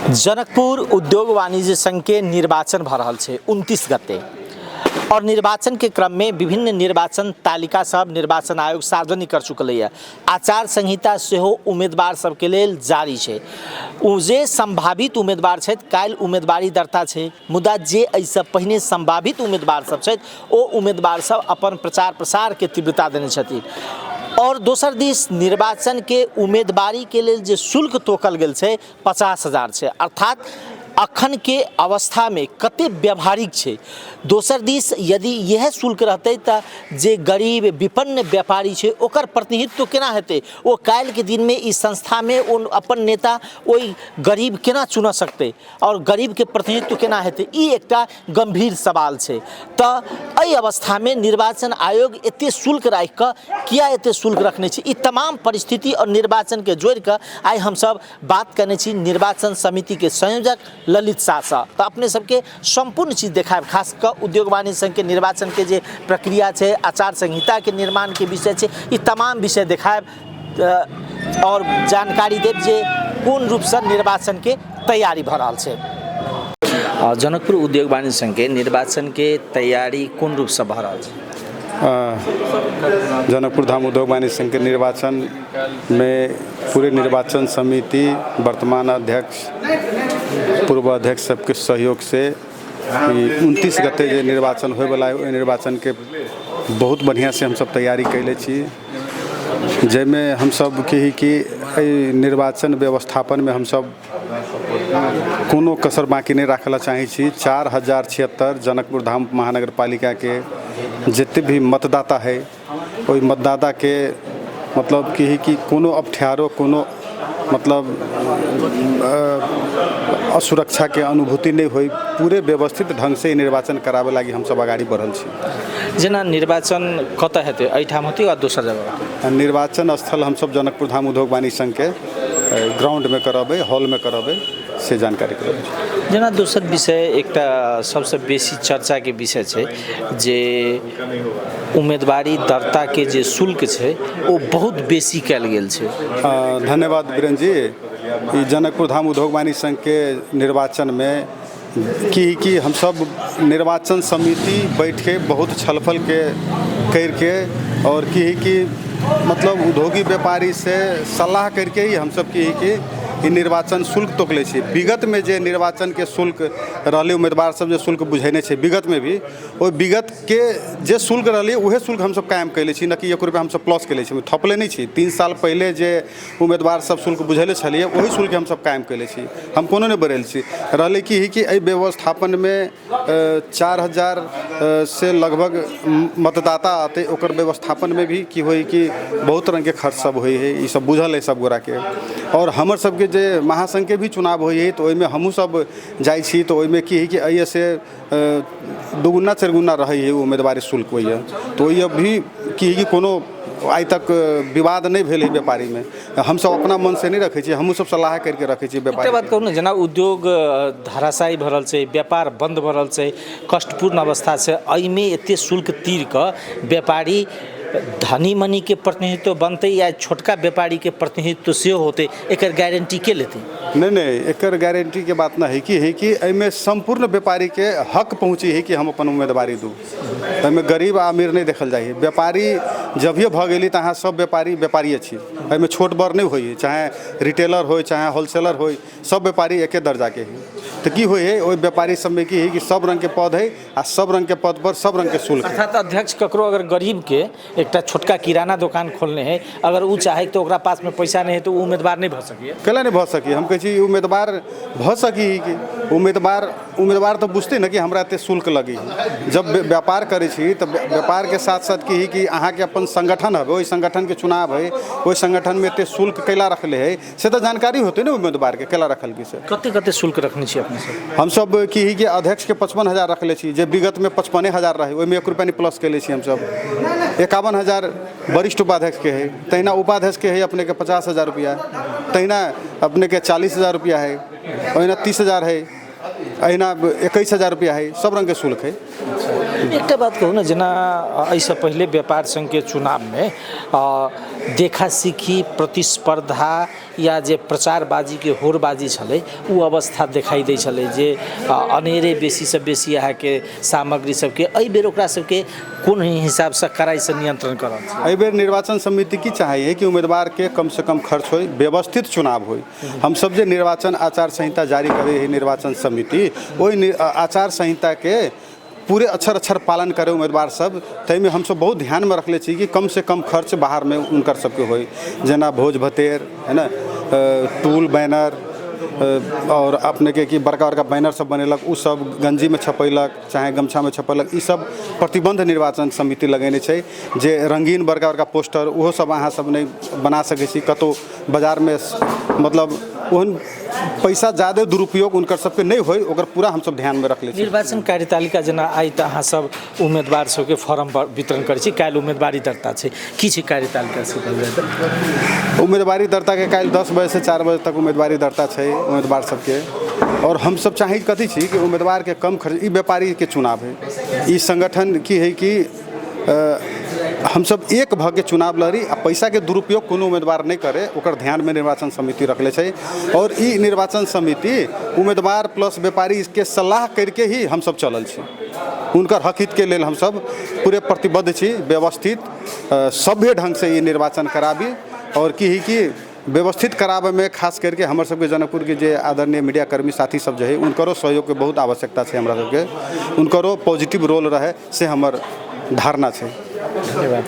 जनकपुर उद्योग वाणिज्य संघ के निर्वाचन भऽ रहल छै 29 गते और निर्वाचन के क्रम में विभिन्न निर्वाचन तालिका सब निर्वाचन आयोग सार्वजनिक कर चुकल है। आचार संहिता सेहो उम्मीदवार सबके लेल जारी छै। ओ जे संभावित उम्मीदवार छथि, काल्हि उम्मीदवारी दर्ता छै, मुदा जे एहिसँ पहिने संभावित उम्मीदवार सब छथि ओ उम्मीदवार सब अपन प्रचार प्रसार के तीव्रता देने छथिन। और दोसर दिस निर्वाचन के उम्मीदवारी के लेल जे शुल्क तोकल गेल छै 50,000 छै, अर्थात अखन के अवस्था में कते व्यवहारिक छै। दोसर दिस यदि यह शुल्क रहतै तऽ जे गरीब विपन्न व्यापारी छै ओकर प्रतिनिधित्व केना हेतै, ओ काल्हि के दिन में ई संस्था में ओ अपन नेता ओहि गरीब केना चुन सकतै और गरीब के प्रतिनिधित्व केना हेतै, ई एकटा गंभीर सवाल छै। तऽ एहि अवस्था में निर्वाचन आयोग एते शुल्क राखि कऽ किया एते शुल्क रखने छै, ई तमाम परिस्थिति और निर्वाचन के जोड़ि कऽ आइ हमसब बात करने छी निर्वाचन समिति के संयोजक ललित शाह सँ। तऽ अपने सबके सम्पूर्ण चीज देखायब, खास कऽ उद्योग वाणिज्य संघ के निर्वाचन के जे प्रक्रिया छै, आचार संहिता के निर्माण के विषय छै, ई तमाम विषय देखायब और जानकारी देब जे कोन रूपसँ निर्वाचन के तैयारी भऽ रहल छै। जनकपुर उद्योग वाणिज्य संघ के निर्वाचन के तैयारी कोन रूपसँ भऽ रहल छै? जनकपुर धाम उद्योग वाणिज्य संघ के निर्वाचन में पूरे निर्वाचन समिति वर्तमान अध्यक्ष पूर्व अध्यक्ष सबके सहयोग से 29 गते जे निर्वाचन होयवला है, ओहि निर्वाचन के बहुत बढ़िया से हमसब तैयारी कैले छी, जाहिमे हमसब की कि एहि निर्वाचन व्यवस्थापनमे हमसब कोनो कसर बाँकी नहि राखै लए चाहै छी। 4076 जनकपुर धाम महानगरपालिकाके जते भी मतदाता है ओहि मतदाताके मतलब की है कि कोनो अप्ठ्यारो कोनो मतलब असुरक्षाके अनुभूति नहि होइ, पूरे व्यवस्थित ढङ्गसँ ई निर्वाचन कराबै लागि हमसब अगाडि बढ़ल छी। जेना निर्वाचन कतऽ हेतै, एहिठाम हेतै वा दोसर जगह? निर्वाचन स्थल हमसब जनकपुर धाम उद्योग वाणिज्य संघके ग्राउंडमे करबै, हॉलमे करबै, से जानकारी करबै। जेना दोसर विषय एकटा सबसँ बेसी चर्चाके विषय छै जे उम्मीदवारी दर्ताके जे शुल्क छै ओ बहुत बेसी कयल गेल छै। धन्यवाद वीरेन जी। ई जनकपुर धाम उद्योग वाणिज्य संघके निर्वाचनमे की कि हमसब निर्वाचन समिति बैठके बहुत छलफलके करिके और की कि मतलब उद्योगी व्यापारी से सलाह करके ही हमसब की कि ई निर्वाचन शुल्क तोकले छी। विगतमे जे निर्वाचनके शुल्क रहलै, उम्मीदवार सब जे शुल्क बुझेने छै विगतमे भी, ओहि विगतके जे शुल्क रहलै उहे शुल्क हमसब कायम कैले छी, न कि 1 रुपैआ हमसब प्लस कैले छी, थपले नहि छी। 3 साल पहिले जे उम्मीदवार सब शुल्क बुझेले छलियै ओही शुल्क हमसब कायम कैले छी, हम कोनो नहि बढ़ेल छी। रहलै की कि एहि व्यवस्थापनमे 4000 से लगभग मतदाता आते, ओकर व्यवस्थापनमे भी की होइ कि बहुत रङ्गके खर्च सब होइ है, ई सब बुझल है सब गोराके। आओर हमर सबके जे महासङ्घके भी चुनाव होइ है तऽ ओहिमे हमहूँ सब जाइ छी, तऽ ओहिमे की है कि एहिसँ दुगुना चारिगुना रहै है उम्मीदवारी शुल्क होइए, तऽ ओहि भी की है कि कोनो आइ तक विवाद नहि भेल है व्यापारीमे। हमसब अपना मनसँ नहि रखै छियै, हमहूँ सब सलाह करिके रखै छियै व्यापारी। एकटा बात कहू ने, जेना उद्योग धराशायी भऽ रहल छै, व्यापार बन्द भऽ रहल छै, कष्टपूर्ण अवस्था छै, एहिमे एते शुल्क तीर कऽ व्यापारी धनी मनीके प्रतिनिधित्व बनतै या छोटका व्यापारीके प्रतिनिधित्व सेहो होतै, एकर गारंटी के लेतै? नहि नहि, एकर गारंटीके बात नहि है कि है कि एहिमे सम्पूर्ण व्यापारीके हक पहुँची है कि हम अपन उम्मीदवारी दू। एहिमे गरीब आ अमीर नहि देखल जाइ है। व्यापारी जभिए भऽ गेली तऽ अहाँ सब व्यापारी व्यापारिए छी, एहिमे छोट बड़ नहि होइ है, चाहे रिटेलर होइ चाहे होलसेलर होइ, सब व्यापारी एके दर्जाके है। तऽ की होइ है ओहि व्यापारी सबमे की है कि सब रङ्गके पद है आ सब रङ्गके पद पर सब रङ्गके शुल्क है। अर्थात अध्यक्ष ककरो अगर गरीबके एकटा छोटका किराना दोकान खोलने है, अगर ओ चाहे तऽ ओकरा पासमे पैसा नहि है तऽ ओ उम्मीदवार नहि भऽ सकैए? कैला नहि भऽ सकी? हम कहै छी उम्मीदवार भऽ सकी कि उम्मीदवार तऽ बुझतै ने कि हमरा एते शुल्क लगै है। जब व्यापार करै छी तऽ व्यापारके साथ साथ की है कि अहाँके अपन संगठन हवे, ओहि संगठनके चुनाव है, ओहि संगठनमे एते शुल्क कैला रखले है से तऽ जानकारी होतै ने उम्मीदवारके, कैला रखल की से। कते कते शुल्क रखने छी अपने सब? हमसब की है कि अध्यक्षके 55,000 रखले छी, जे विगतमे 55,000 रहै, ओहिमे 1 रुपैआ नहि प्लस कैले छी हमसब। 51,000 वरिष्ठ उपाध्यक्षके है, तहिना उपाध्यक्षके है अपनेके 50,000 रुपैआ, तहिना अपनेके 40,000 रुपैआ है, ओहिना 30,000 है, अहिना 21,000 रुपैआ है, सब रङ्गके शुल्क है। एकटा बात कहू ने, जेना एहिसँ पहिले व्यापार संघके चुनावमे देखा सीखी, प्रतिस्पर्धा या जे प्रचारबाजीके होड़बाजी छलै, ओ अवस्था देखाइ दै छलै जे अनेरे बेसीसँ बेसी अहाँके सामग्री सबके। एहि बेर ओकरा सबके कोन हिसाबसँ कड़ाइसँ नियंत्रण करल छै? एहि बेर निर्वाचन समिति की चाहै कि उम्मीदवारके कमसँ कम खर्च होय, व्यवस्थित चुनाव होय। हमसब जे निर्वाचन आचार संहिता जारी करै है निर्वाचन समिति, ओहि आचार संहिताके पूरे अक्षर अक्षर पालन करे उम्मीदवार सब। ताहिमे हमसब बहुत ध्यानमे रखले छी कि कमसँ कम खर्च बाहरमे हुनकर सबके होय, जेना भोज भतेर है ने, टूल बैनर और अपनेके कि बड़का बड़का बैनर सब बनेलक, ओ सब गंजीमे छपेलक चाहे गमछामे छपेलक, ई सब प्रतिबन्ध निर्वाचन समिति लगेने छै। जे रंगीन बड़का बड़का पोस्टर, ओहो सब अहाँ सब नहि बना सकै छी कतहु बाजारमे, मतलब ओहन पैसा ज्यादे दुरुपयोग हुनकर सबके नहि होय, ओकर पूरा हमसब ध्यानमे रखले छी। निर्वाचन कार्यतालिका, जेना आइ तऽ अहाँ सब उम्मीदवार सबके फॉर्म वितरण करै छी, काल्हि उम्मीदवारी दर्ता छै, की छै कार्यतालिका से कहल जाय तऽ? उम्मीदवारी दर्ताके काल्हि 10 बजेसँ 4 बजे तक उम्मीदवारी दर्ता छै उम्मीदवार सबके। और हमसब चाहै कथी छी कि उम्मीदवारके कम खर्च, ई व्यापारीके चुनाव है, ई संगठन की है कि हमसब एक भऽ के चुनाव लड़ी आ पैसाके दुरुपयोग कोनो उम्मीदवार नहि करे, ओकर ध्यानमे निर्वाचन समिति रखले छै। और ई निर्वाचन समिति उम्मीदवार प्लस व्यापारीके सलाह करके ही हमसब चलल छी, हुनकर हक हितके लेल हमसब पूरे प्रतिबद्ध छी। व्यवस्थित सभ्य ढङ्गसँ ई निर्वाचन कराबी और की है कि व्यवस्थित कराबैमे खास करके हमर सबके जनकपुरके जे आदरणीय मीडियाकर्मी साथी सब जे है, हुनकरो सहयोगके बहुत आवश्यकता छै हमरा सबके, हुनकरो पॉजिटिव रोल रहै से हमर धारणा छै। धन्यवाद।